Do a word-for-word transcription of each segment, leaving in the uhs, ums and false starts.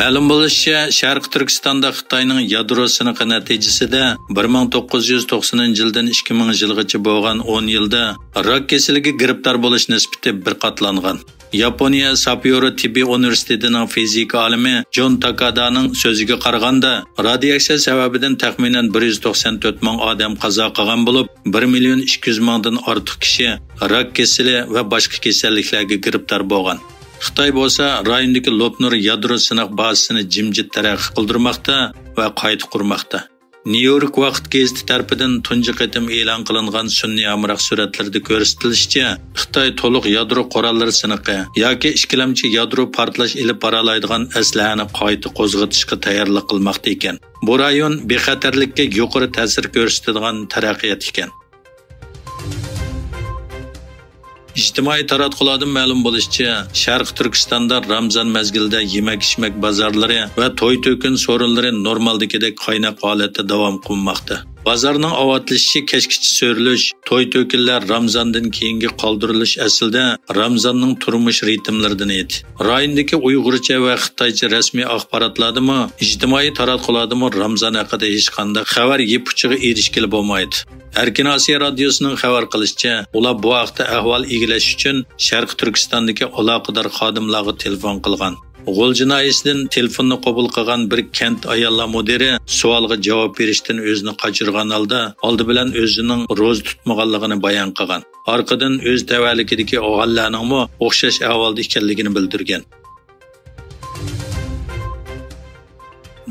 مەلۇم بولۇشىچە، شەرقىي تۈركىستاندا خىتاينىڭ يادرو سىنىقى نەتىجىسىدە بىر مىڭ توققۇز يۈز توقسىنىنچى يىلدىن ئىككى مىڭىنچى يىلغىچە بولغان ئون يىلدا راك كېسىلىگە گىرىپتار بولۇش نىسبىتى بىر قاتلانغان. ياپونىيە ساپيورو تېببىي ئۇنىۋېرسىتېتىنىڭ فىزىكا ئالىمى جون تاكادانىڭ سۆزىگە قارىغاندا، رادىياتسىيە سەۋەبىدىن تەخمىنەن بىر يۈز توقسان تۆت مىڭ ئادەم قازا قىلغان بولۇپ، بىر مىليون ئىككى يۈز مىڭدىن ئارتۇق كىشى راك كېسىلى ۋە باشقا كېسەللىكلەرگە گىرىپتار بولغان. خىتاي بولسا رايوندىكى لوپنۇر يادرو سىناق بازىسىنى جىمجىت تەرەققىي قىلدۇرماقتا ۋە قايتا قۇرماقتا. نيۇ يورك ۋاقىت گېزىتى تەرىپىدىن تۇنجى قېتىم ئېلان قىلىنغان سۈنئىي ھەمراھ سۈرەتلىرىدە كۆرسىتىلىشىچە، خىتاي تولۇق يادرو قوراللىرى سىنىقى ياكى ئىككىلەمچى يادرو پارتلاش ئېلىپ بارالايدىغان ئەسلىھەنى قايتا قوزغىتىشقا تەييارلىق قىلماقتا ئىكەن. بۇ رايون بىخەتەرلىككە يۇقىرى تەسىر كۆرسىتىدىغان تەرەققىيات ئىكەن. ئىجتىمائىي تاراتقۇلاردىن مەلۇم بولۇشىچە، شەرقىي تۈركىستاندا رامزان مەزگىلىدە يېمەك-ئىچمەك بازارلىرى ۋە توي-تۆكۈن سورۇنلىرى نورمالدىكىدەك قايناق ھالەتتە داۋام قىلماقتا. بازارنىڭ ئاۋاتلىشىشى، كەچكىچە سۆرىلىش، توي-تۆكۈنلەر رامزاندىن كېيىنگە قالدۇرۇلۇش ئەسلىدە رامزاننىڭ تۇرمۇش رىتىملىرىدىن ئىدى. رايوندىكى ئۇيغۇرچە ۋە خىتايچە رەسمىي ئاخباراتلاردىمۇ، ئىجتىمائىي تاراتقۇلاردىمۇ رامزان ھەققىدە ھېچقانداق خەۋەر يىپ-ئۇچىغا ئېرىشكىلى بولمايدۇ. ئەركىن ئاسىيا رادىيوسىنىڭ خەۋەر قىلىشىچە، ئۇلار بۇ ھەقتە ئەھۋال ئىگىلەش ئۈچۈن شەرقىي تۈركىستاندىكى ئالاقىدار خادىملارغا تېلېفون قىلغان. غۇلجا ناھىيەسىدىن تېلېفوننى قوبۇل قىلغان بىر كەنت ئاياللار مۇدىرى سوئالغا جاۋاب بېرىشتىن ئۆزىنى قاچۇرغان ھالدا، ئالدى بىلەن ئۆزىنىڭ روزا تۇتمىغانلىقىنى بايان قىلغان. ئارقىدىن ئۆز تەۋەلىكىدىكى ئاھالىلەرنىڭمۇ ئوخشاش ئەھۋالدا ئىكەنلىكىنى بىلدۈرگەن.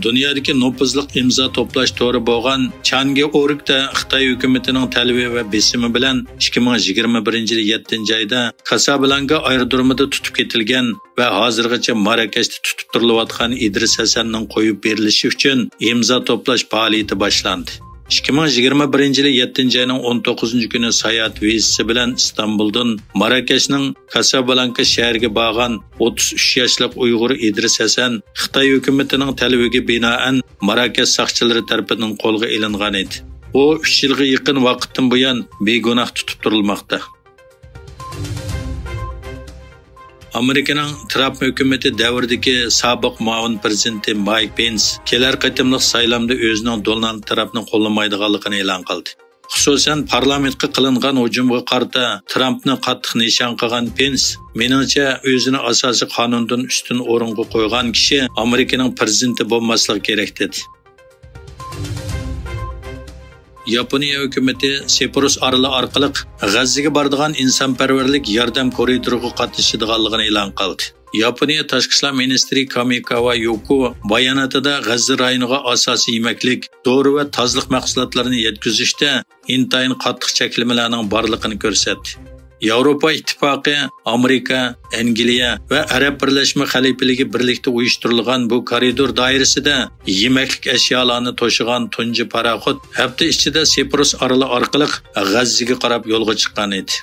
دۇنيادىكى نوپۇزلۇق ئىمزا توپلاش تورى بولغان چانگې ئورگتا خىتاي ھۆكۈمىتىنىڭ تەلىپى ۋە بېسىمى بىلەن ئىككى مىڭ يىگىرمە بىرىنچى يىلى يەتتىنچى ئايدا كاسابلانكا ئايرودرومىدا تۇتۇپ كېتىلگەن ۋە ھازىرغىچە ماراكەشتە تۇتۇپ تۇرۇلۇۋاتقان ئىدرىس ھەسەننىڭ قويۇپ بېرىلىشى ئۈچۈن ئىمزا توپلاش پائالىيىتى باشلاندى. ئىككى مىڭ يىگىرمە بىرىنچى يىلى يەتتىنچى ئاينىڭ ئون توققۇزىنچى كۈنى ساياھەت ۋىزىسى بىلەن ئىستانبۇلدىن ماراكەشنىڭ كاسابلانكا شەھىرىگە بارغان ئوتتۇز ئۈچ ياشلىق ئۇيغۇر ئىدرىس ھەسەن خىتاي ھۆكۈمىتىنىڭ تەلىپىگە بىنائەن ماراكەش ساقچىلىرى تەرىپىدىن قولغا ئېلىنغان ئىدى. ئۇ ئۈچ يىلغا يېقىن ۋاقىتتىن بۇيان بىگۇناھ تۇتۇپ تۇرۇلماقتا. ئامېرىكىنىڭ ترامپ ھۆكۈمىتى دەۋرىدىكى سابىق مۇئاۋىن پىرېزىدېنتى مايك پېنس كېلەر قېتىملىق سايلامدا ئۆزىنىڭ دونالد ترامپنى قوللىمايدىغانلىقىنى ئېلان قىلدى. خۇسۇسەن، پارلامېنتقا قىلىنغان ھۇجۇمغا قارىتا ترامپنى قاتتىق نىشان قىلغان پېنس، مېنىڭچە، ئۆزىنى ئاساسىي قانۇندىن ئۈستۈن ئورۇنغا قويغان كىشى ئامېرىكىنىڭ پىرېزىدېنتى بولماسلىقى كېرەك، دېدى. ياپونىيە ھۆكۈمىتى سېپۇرۇس ئارىلى ئارقىلىق غەززىگە بارىدىغان ئىنسانپەرۋەرلىك ياردەم كورىدورىغا قاتنىشىدىغانلىقىنى ئېلان قىلدى. ياپونىيە تاشقى ئىشلار مىنىستىرى كامىكاوا يوكو باياناتىدا غەززە رايونىغا ئاساسىي يېمەكلىك، دورا ۋە تازىلىق مەھسۇلاتلىرىنى يەتكۈزۈشتە ئىنتايىن قاتتىق چەكلىمىلەرنىڭ بارلىقىنى كۆرسەتتى. ياۋروپا ئىتتىپاقى، ئامېرىكا، ئەنگلىيە ۋە ئەرەب بىرلەشمە خەلىپىلىكى بىرلىكتە ئۇيۇشتۇرۇلغان بۇ كارىدور دائىرىسىدە يېمەكلىك ئەشيالارنى توشۇغان تۇنجى پاراخوت ھەپتە ئىچىدە سېپۇرۇس ئارىلى ئارقىلىق غەززىگە قاراپ يولغا چىققان ئىدى.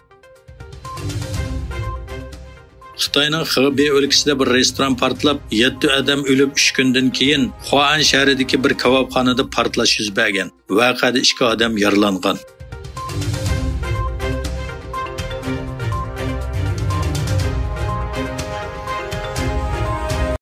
خىتاينىڭ خېبېي ئۆلكىسىدە بىر رېستوران پارتلاپ، يەتتە ئادەم ئۆلۈپ، ئۈچ كۈندىن كېيىن خۇائەن شەھىرىدىكى بىر كاۋاپخانىدا پارتلاش يۈز بەرگەن. ۋەقەدە ئىككى ئادەم يارىلانغان.